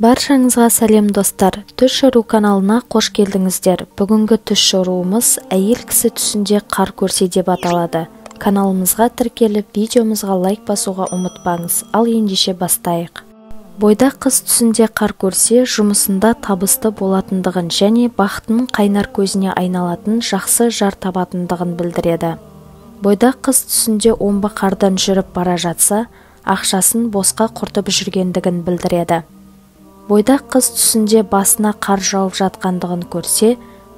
Баршаңызға сәлем, достар! Түс жору каналына қош келдіңіздер. Бүгінгі түс жоруымыз «Әйел кісі түсінде қар көрсе» деп аталады. Каналымызға тіркеліп, видеомызға лайк басуға ұмытпаңыз. Ал ендеше бастайық. Бойдақ қыз түсінде қар көрсе, жұмысында табысты болатындығын және бақытының қайнар көзіне айналатын жақсы жар табатындығын білдіреді. Бойдақ қыз түсінде омбы қардан жүріп бара жатса, ақшасын босқа құртып жүргендігін білдіреді. Бойдақ қыз түсінде басына қар жауып жатқандығын көрсе,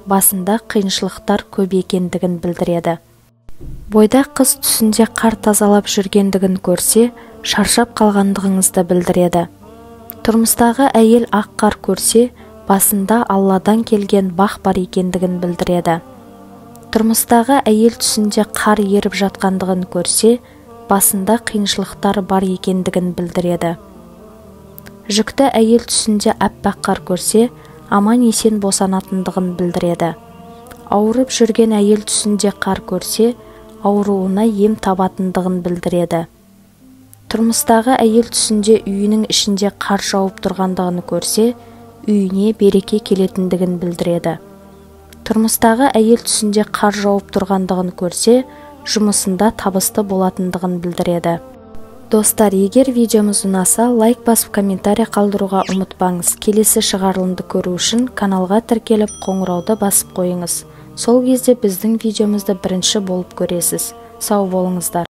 басында қиыншылықтар көп екендігін білдіреді. Бойдақ қыз түсінде қар тазалап жүргендігін көрсе, шаршап қалғандығыңызды білдіреді. Тұрмыстағы әйел ақ қар көрсе, басында Алладан келген бақ бар екендігін білдіреді. Тұрмыстағы әйел түсінде қар еріп жатқандығын көрсе, басында қиыншылықтар бар екендігін білдіреді. Жүкті әйел түсінде аппақ қар көрсе, аман-есен босанатындығын білдіреді. Ауырып жүрген әйел түсінде қар көрсе, ауруына ем табатындығын білдіреді. Тұрмыстағы әйел түсінде үйінің ішінде қар жауып тұрғандығын көрсе, үйіне береке келетіндігін білдіреді. Тұрмыстағы әйел түсінде қар жауып тұрғандығын көрсе, жұмысында табысты болатындығын білдіреді. Достар, егер видеомыз ұнаса, лайк басып, комментарий қалдыруға ұмытпаңыз. Келесі шығарылымды көру үшін каналға тіркеліп, қоңырауды басып қойыңыз. Сол кезде біздің видеомызды бірінші болып көресіз. Сау болыңыздар.